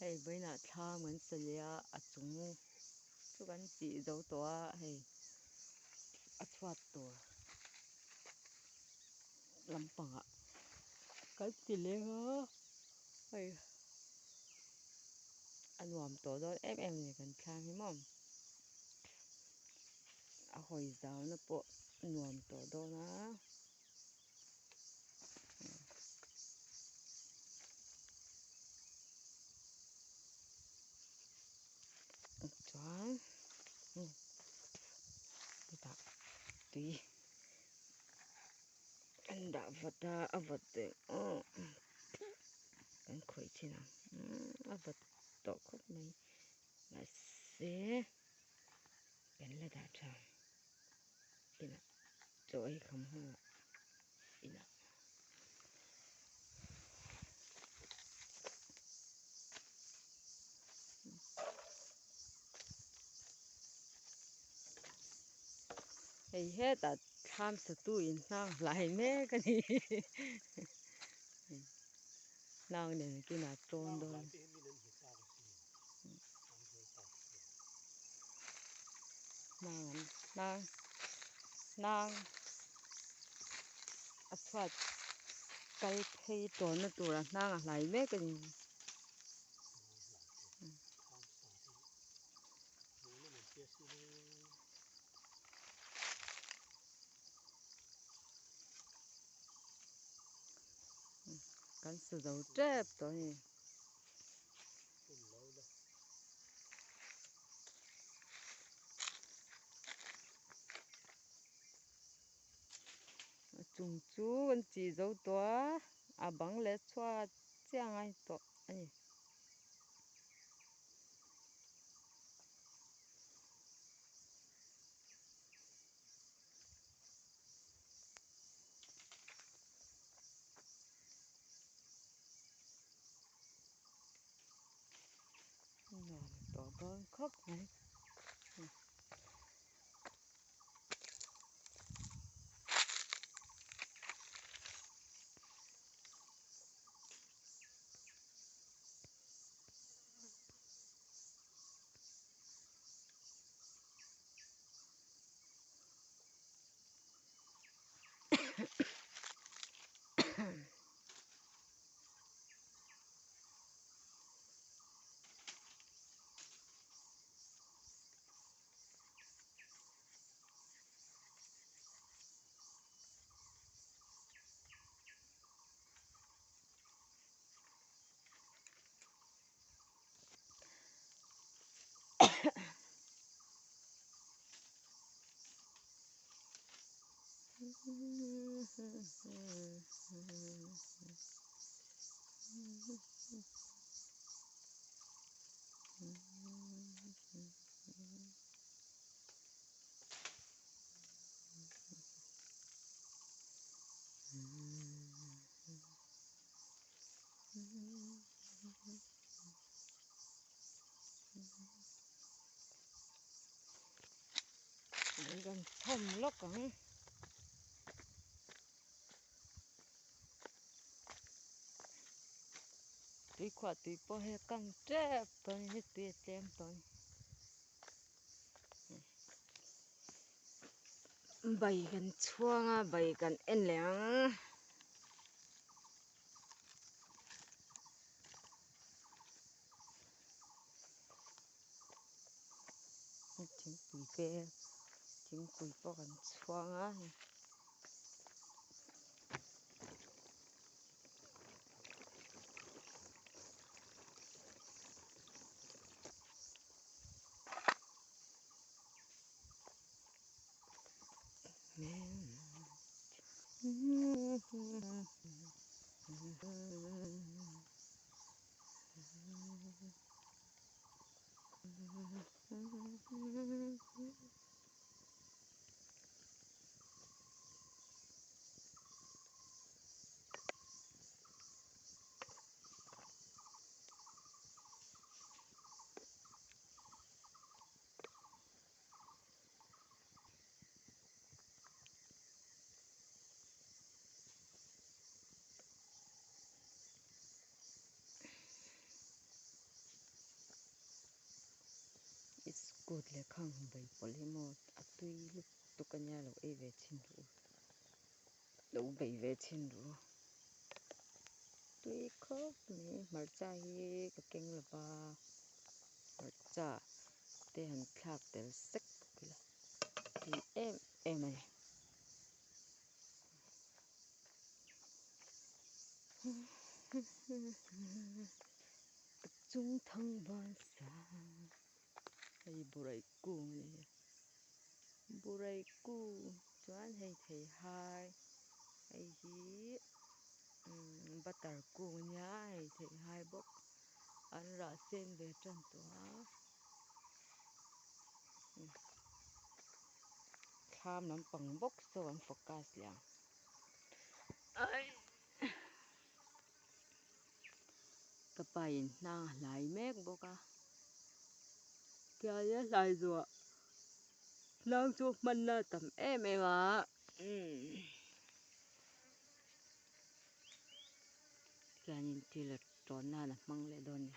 Hei vawiinah thlam kan sa leh a a chung chu kan chih zo tawh a hei a chhuat tur lampangah kan ti leng a hei a nuam tawh dawn em em a ni kan thlam hi maw a hawi zau na pawh nuam tawh dawn a. Chuan hetah tui an dah vat a a vat leh aw kan khawih thin ang a vat tawh khawp mai mahse kan la dah tha inah chaw ei kham hunah inah. Hei hetah thlam satu in hnang hlai mek a ni hnang nen kinah tawn dawn. Hnang an hnang hnang a chhuat kal phei tawnna turah hnang a hlai mek a ni. Kan sa zo tep tawh a ni. A chung chu an chih zo tawh a a bang leh chhuat chiah ngai tawh a ni. Nuam tawh dawn khawp mai. Kan chhawm lawk ang. Tui khuah tui pawh hi a kang tep tawh a ni hi tui a tlem tawh a ni. Bai kan chhuang a bai kan en leh ang. Thingpui te thingpui pawh kan chhuang a. Sukut leh khang bai pawlh hi maw a tui lutuk a nia lo ei ve chhin ru lo bei ve chhin ru tui khawp mai hmarcha hi ka keng lo va hmarcha te han thlak tel sek bawk ila tui em em a ni. Ka chung thang van sang hei burai kung a ni burai kung chuan hei thei hai hei hi umm butter kung a nia hei thei hai bawk an rah seng ve tan tawh a thlam lampang bawk saw an focus leh ang. Ka pa in hnang a hlai mek bawk a tihian a hlai zawhah hnang chu hmanna a tam em em a tihianin thil a tawn nan a hmang leh dawn a ni.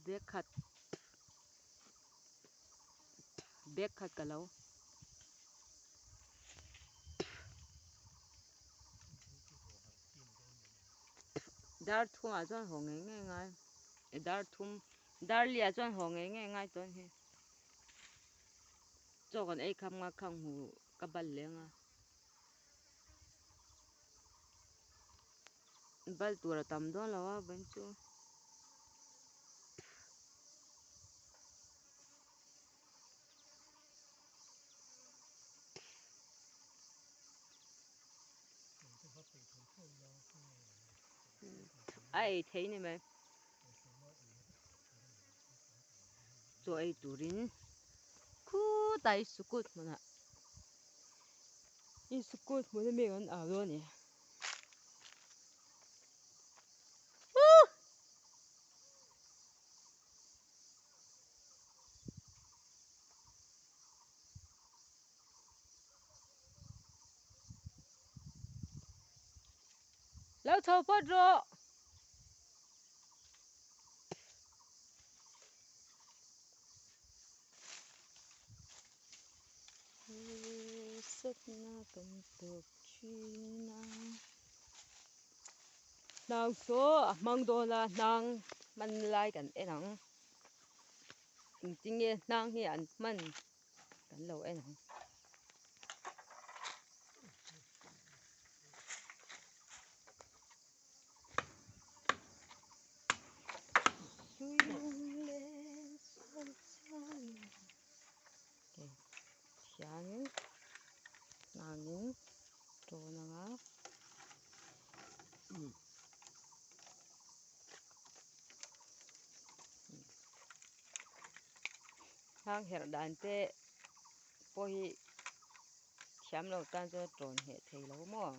Bag khat bag khat ka lo. Dar thumah chuan haw ngei ngei ngai dar thum dar liah chuan haw ngei ngei ngai chuan hi chaw kan ei kham nga khang hmu ka bal leng a bal tur a tam dawn lo a vawiin chu. A ei thei ni mai chaw ei turin khutah i sukut hmunah i sukut hmun ami kan au dawn a ni. Lo chho phawt rawh. Satna kan tawp thin a. Hnang saw a hmang dawn a hnang hman lai kan en ang. Engtinge hnang hi an hman kan lo en ang. Hianin hnangin tawn anga Hang herh dan te pawh hi thiam lo tan chuan a tawn hneh thei lo maw.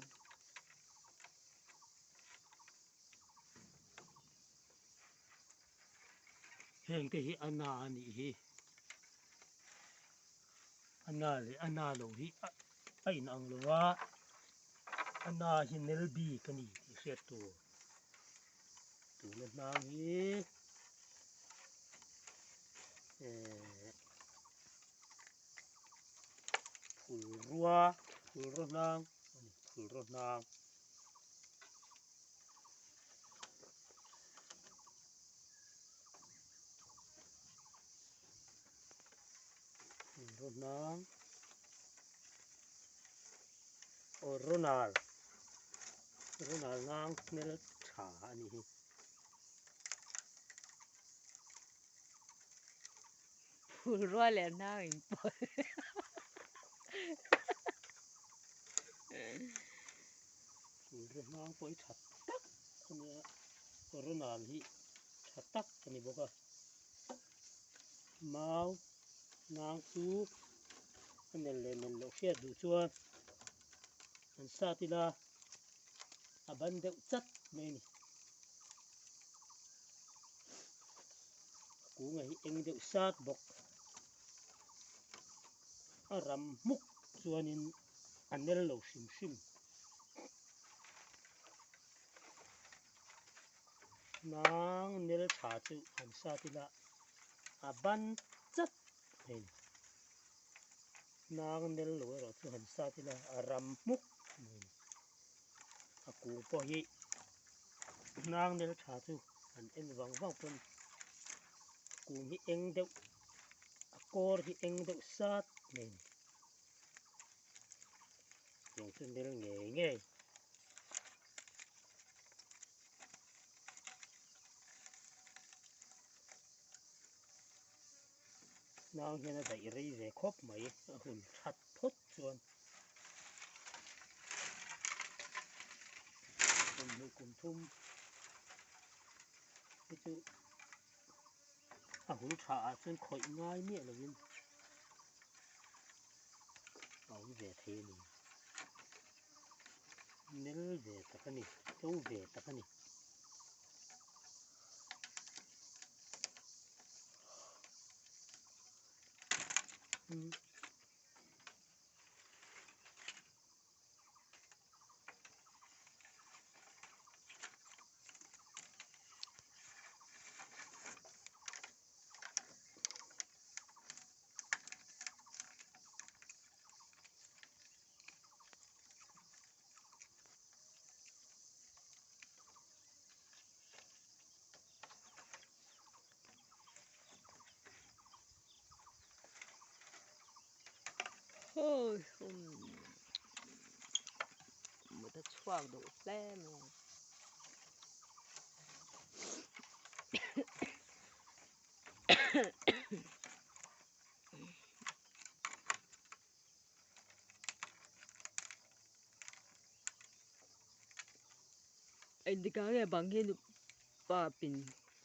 Heng te hi a na a nih hi. A na leh a na lo hi a inang lo a, a na hi nel bik a ni tih hriat tur. Tuna hnang hi eh phulrua phulraw hnang a ni phulraw hnang. Phulraw hnang aw Ronald Ronald hnang hmel tha a ni hi. Phulrua leh hnang in pawlh. Phulrua hnang pawh hi tha tak a nia, ronal hi tha tak a ni bawk a. Mau hnang chu a nel leh nel loh hriat duh chuan an sat ila a ban deuh chat mai a ni. A kunga hi eng deuh sat bawk. A ram hmuk chuanin a nel lo hrim hrim. Nang nel tha chu han sat ila a ban chat mai a ni. Nang nel lo erawh chu han sat ila a ram hmuk mai a ni. A kung pawh hi hnang nel tha chu an en vang vang pawn kung hi eng deuh a kawr hi eng deuh sat mai a ni tiang chu nel ngei ngei. Hnang hian a daih rei ve khawp mai a hun that phawt chuan. Kum hnih kum thum hi chu a hul tha ah chuan khawih ngai miah lovin a awm ve thei a ni. Nel ve tak a ni, to ve tak a ni. Mut a chhuak duh hle mai a. Engtikah nge bang hi pa pin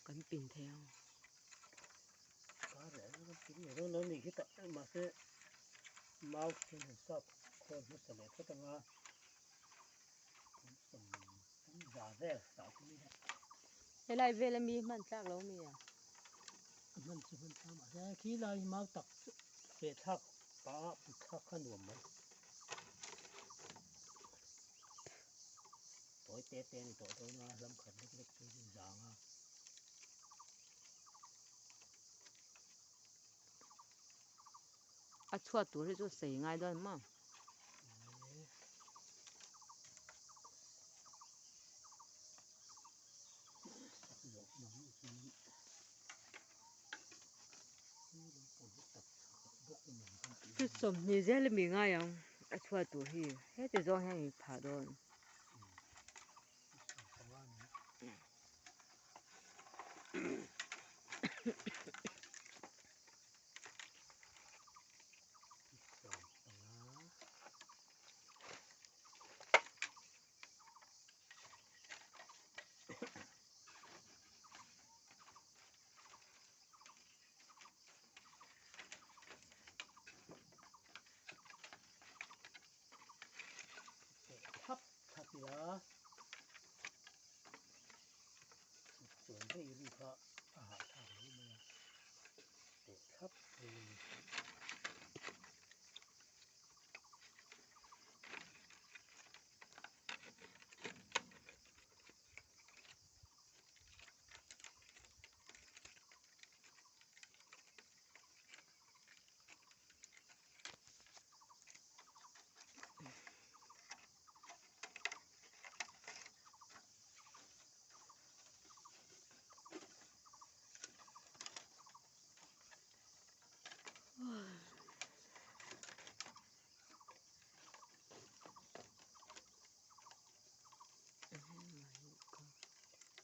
kan pin thei ang. Kar leh an pin ngei dawn lo a nih khi tah mahse mau chuan han sap khawl hmasa leh phawt anga an sawm an za vel tah chu ni a. Helai vel ami hman tlak lo mi a? A hman chu hman tlak mahse khi lai hi mau tak chu feh thlak pah a put thlak kha nuam mai. Tawi te te a ni tawh dawn a hlam khat lek lek chu zang a. A chhuat tur hi chu sei ngai dawn maw? Chu sawmhnih zel ami ngai ang a chhuat tur hi heti zawng hian in phah dawn. Thap thap ila chuan rei ri kha a hahthlak lo mai a teh thlap mai a ni.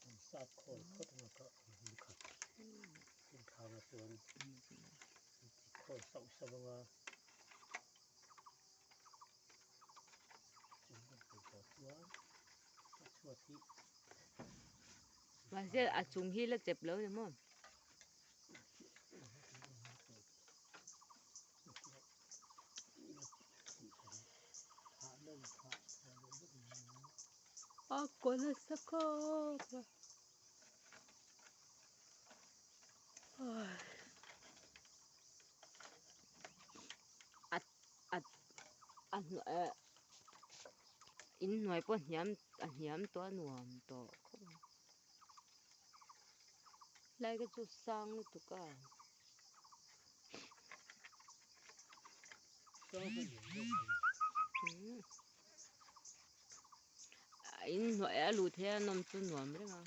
An sat khawl phawt anga ka awm kha. Thil thang a chuan. Khawl sauh sauh anga chung kan peih tawh chuan a chhuat hi Mahse a chung hi la chep lo ni maw? A kaw nasa khawp a. In hnuai pawh hniam a hniam tawh a nuam tawh khawp ang helai te chu sang lutuk a. In hnuai a luh theih a nawm chu nuam reng a.